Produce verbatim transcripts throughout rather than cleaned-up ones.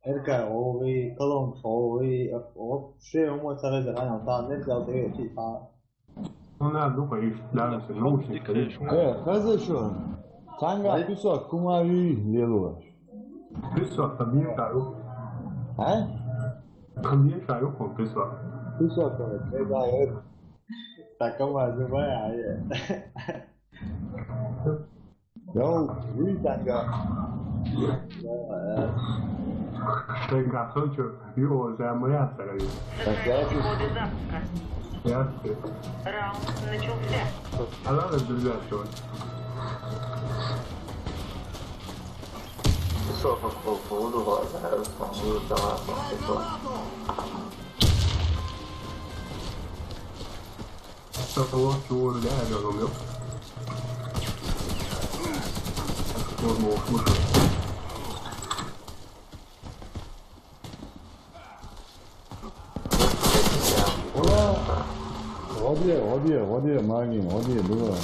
Erkek oğlu, Kolomb oğlu, o şey olmasa da hani tam ne kadar şey falan. Ona duka iş, da se nauči. E, kaj za šo? Tanga, aj, pisao, kuma vi djelovaš? Pisao, kad nije kaj. E? Kad nije kaj, pisao. Pisao, kad je, da, je. Tako ma se baja, je. Jo, vidi tanga. Tanga, slučaj, jo, za moja sara. Ожидайте коды запуска. Jeste. Раунд начался. A da, da, da, da. Só pra pôr o fundo, roda, eu consigo dar uma. Só coloque o olho, né, meu? Pô, morto, morto. Ola, ovdje, ovdje, ovdje, Magin, ovdje je bilo.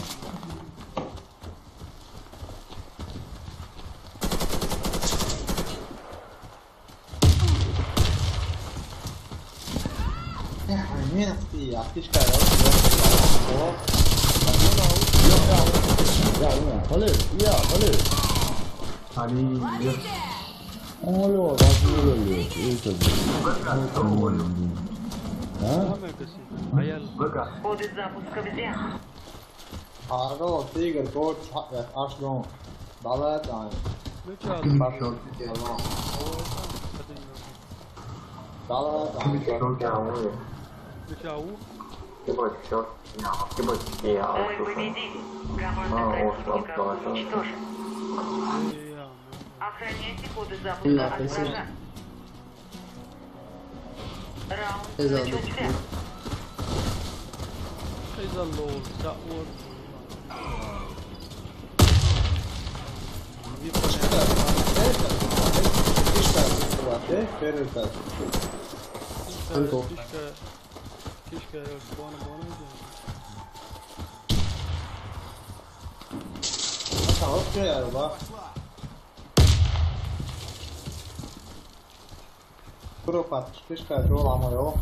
Ja, nije ti, ja, ti šta je ovo? Ja, ja, hale, ja, hale. Ali, ja. Alo, bak, ne oluyor? İyi tabii. Ha? Коды запуска взяты. Alo, Tiger, koč, ha, ja, aš dom. Dalētāji. Viņš jau. Dalētāji. Viņš jau. Кибочки, всё. Кибочки, я слушаю. Мы победили. Команда противника уничтожена. Охраняйте коды запуска от врага. Раунд начался. He's a lol, that one. Fishka, fishka, fishka, fishka. Fishka, bona, bona. Ata, okey ya, bak. Kuro pat, fishka, čuo, lamo, jo.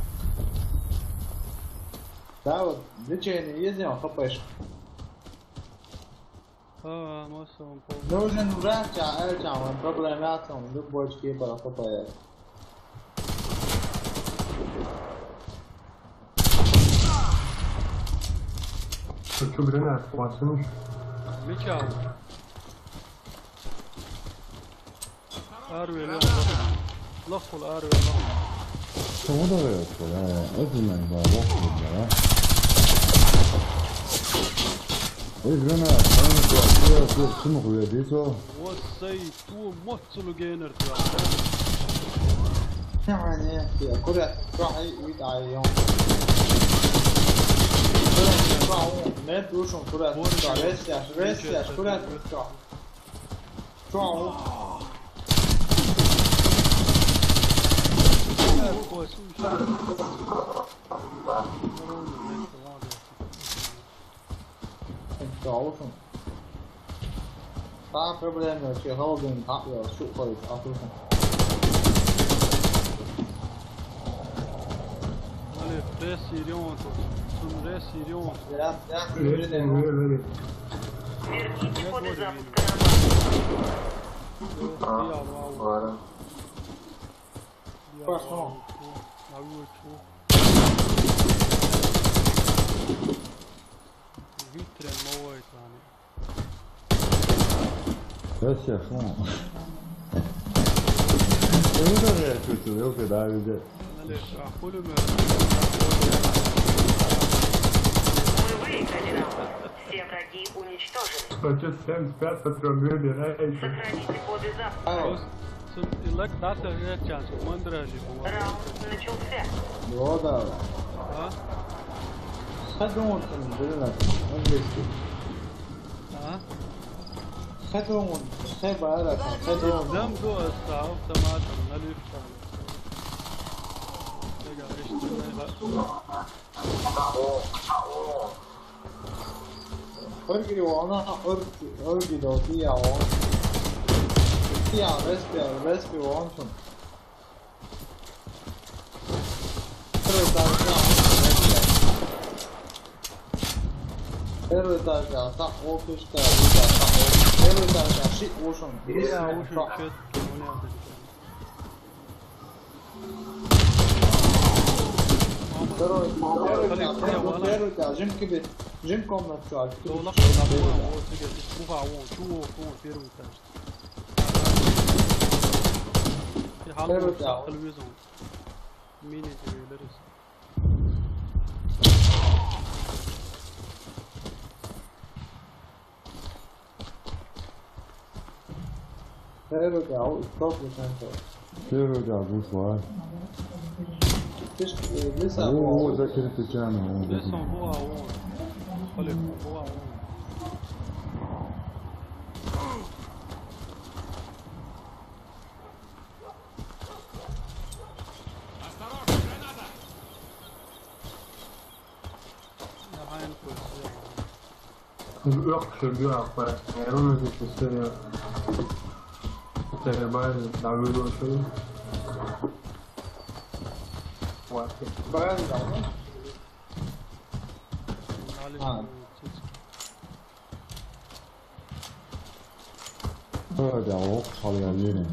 Da, вот, лечение есть, где он, хпшка? А, а, мы с вами пол- Нужен врач, а, это, он, проблема, он, любой скипер, хпшка. Хочу гранат, Максим. Мечал. Arve lan. Laful arve lan. Samo da je to, ja, ja, ozbiljno je da, laful da, ja. Ej, žena, samo to, to, to, to, to, to, to, Wasai, tu mozzolo gainer, tu. Ne var ne ya? Kura, kura, ay, uy, ay, yon. Kura, kura, ne dušom, kura, kura, res yaš, res yaš, kura, kura. Kura. Sağ olsun. Tá problema, eu tinha Haldun, tá, eu chuto, foi, tá, foi. Allez, reste sérieux, toi. Reste sérieux. Graças, graças, graças. Верните коды запуска на базу. А, ладно. Пошёл. Vitre moj tani. Sve se šumo. E, udar je tu, tu, evo te da vide. Nale, a koliko me. Мы выиграли раунд. Все враги уничтожены. Хочет семьдесят пять патрон выбирает. Сохраните коды запуска. Evo. Sun, i lek date rećan, mandra živo. Раунд начался. Dobro. A? Sad on sam željela angliski. A? Sad on, seba era, sad on. Dam do sa automatom na lifta. Čega, nešto ne ba. Örgi ona, örgi, örgi do tija on. Tija, respi, respi on. Первый этажда, так, офис, да, да, так, офис. Первый этажда, ши, ушёл. Второй этажда, ши, ушёл. Второй, второй этаж, первый этаж, жим кибит, жим комнату, а, кибит. Первый этаж. Первый этаж. Первый этаж, стоп, стоп. Первый этаж, ушла. Ты ж, э, леса, о, о, закрытый чан, о, закрытый. Леса, о, о. Блин, о, о. Осторожно, граната! Yok, şu bir akbar. Yarın öncesi işte ya. Tereba, daha böyle olsun. Var. Bayan da mı? Ha. Öyle o kalıyor yine.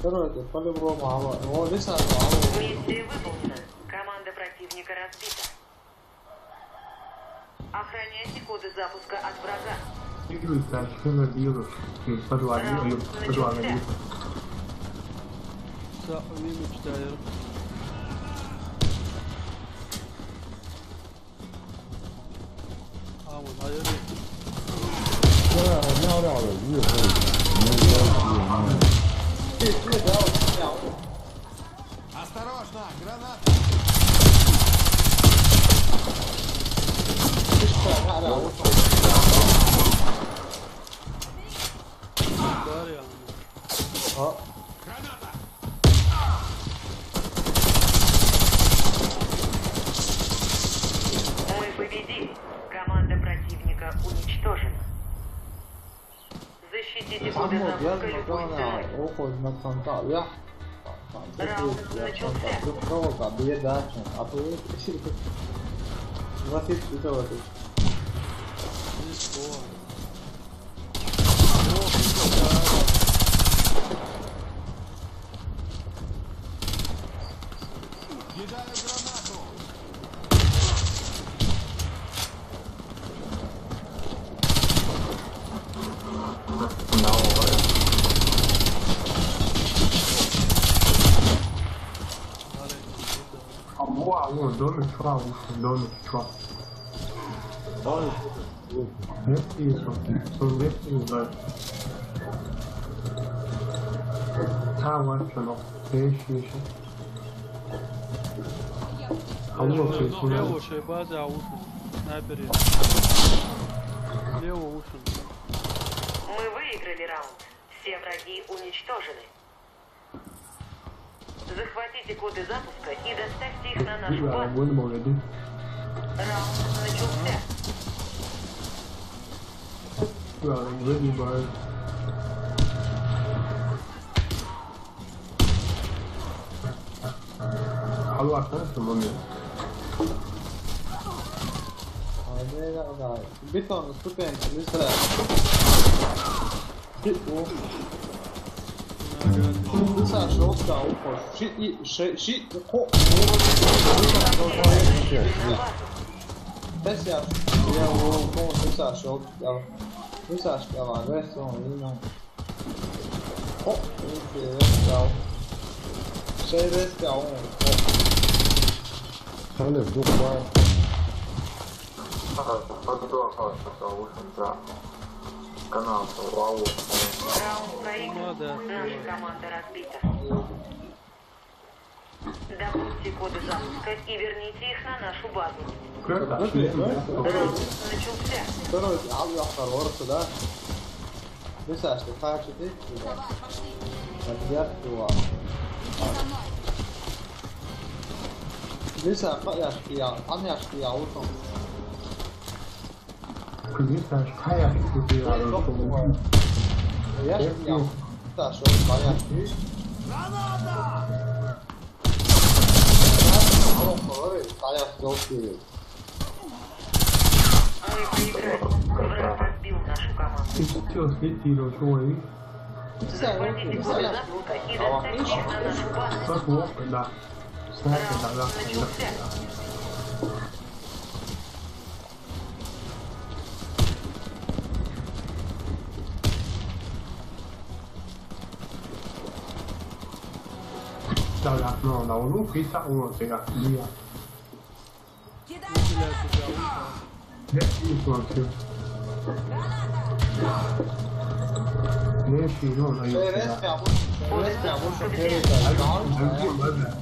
Короче, по-любому, а вот, вот здесь, а, а, вот. Миссия выполнена. Команда противника разбита. Охраняйте коды запуска от врага. Игры, да, что за вирус? Подвали, раунд начался. Sa, öyle mi tutar? Aa, bunlar öyle. Ya, ne ara alıyor? Biliyor, biliyor. Осторожно, граната! Var ya. Aa. Мы победили. Команда противника уничтожена. Защитите коды запуска любой ценой. Раунд начался. Кидаю гранату. А во, во, домик, чувак, вышел, домик, чувак. Нет, вижу. Нет, не знаю. А, вот оно. Вещи ещё. Алло, лево, лево, шайбази, а вот снайпер есть. Лево ушел. Мы выиграли раунд. Все враги уничтожены. Захватите коды запуска и доставьте их на нашу базу. Раунд начался. Алло, а что это момент? А, не, не, не. Бетон, ступеньки, не сразу. Ты, о. Ты, Саша, вот сюда, вот, вот. Щи, и, щи, щи, о, о. Сейчас я, я, о, о, ты, Саша, вот, я, ты, Саша, я, вот, я, всё, не знаю. О, окей, я взял. Шесть взял, о. Алло, вдруг бар. Ага, поддохал, что-то, в общем, за канал, вау. Раунд проигран. Ну да. Наша команда разбита. Добудьте коды запуска и верните их на нашу базу. Как так? Раунд начался. Короче, а, я хороший, да? Леса, что, так, что ты? Да. Подъезд два. Леса, подъезд, я, подъезд, я, вот он. Кулисаш кая кутуя. Яш, я. Та шо кая. Кая, ёлки. Мы проиграли. Враг разбил нашу команду. Ты что, слетел, чего? Захватите поле запуска и доставьте их на нашу базу. Как ловко, да. Снайпер, да, да, да. Sta là, no, da uno qui sta uno, raga, via. Nessuno più. Nessuno, no, io.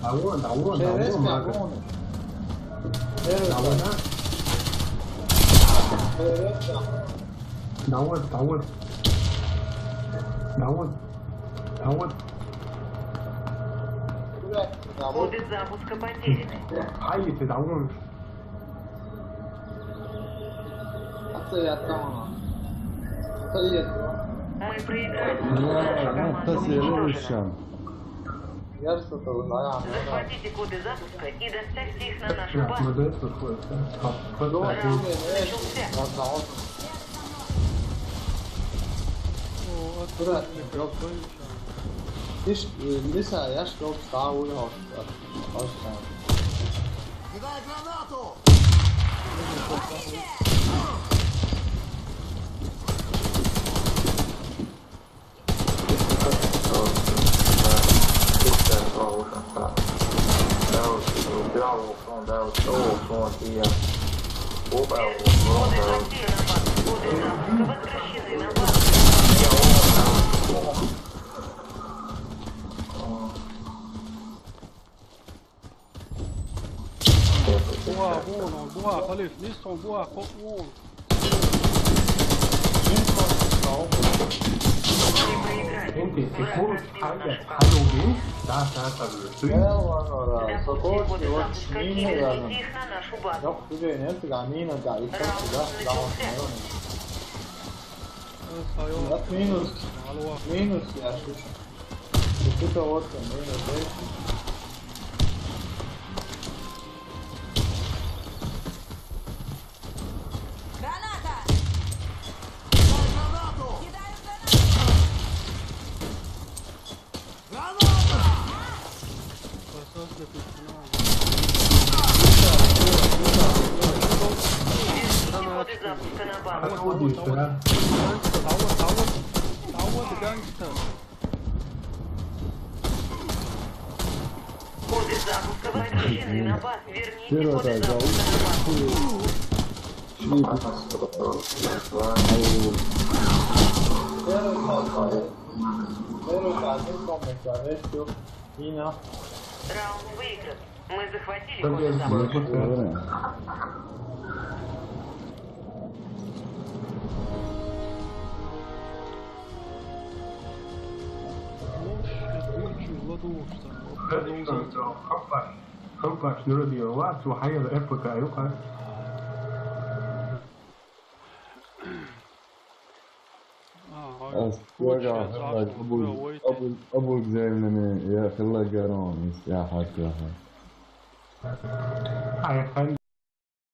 Allora, da uno, da uno, da uno, da uno. Да вот, да вот. Да вот. Да вот. Коды запуска потеряны. Hayır, да вот. Atı yattı ona. Atı yattı. Мы проиграли. Nasıl ele uçacağım? Yarısı da uzay. Захватите коды запуска и доставьте их на нашу базу. Раунд начался. О, аккуратно. Иш, лиса, я ж топ став уйо. Кидай гранату! Buha, buha, buha, خليف، نيستون، buha، buha. انت تكون حاجة، حاجة وجين. تعال، تعال، تعال. Evo, ono, da, so koči, oči, mine, da, no. Yok, tu je nešto ga mine, da, i to se da, da, on se, ono. Minus, minus, ja, slušaj. Puta oca, minus deset. Granata! Kidaju granatu! Granata! Verzići kode zapuska na bazu. Tower, tower, tower. Tower, tower. Tower, gangster. Коды запуска возвращены на базу. Верните коды запуска на базу. Раунд выигран. Мы захватили коды запуска. Hoppa, snurrade ju. Vad så här jävla epic är ju här. As, jag har hemma Abu, Abu, Abu Zayn, jag kallar Garanis, jag har, jag har. Aj, fan.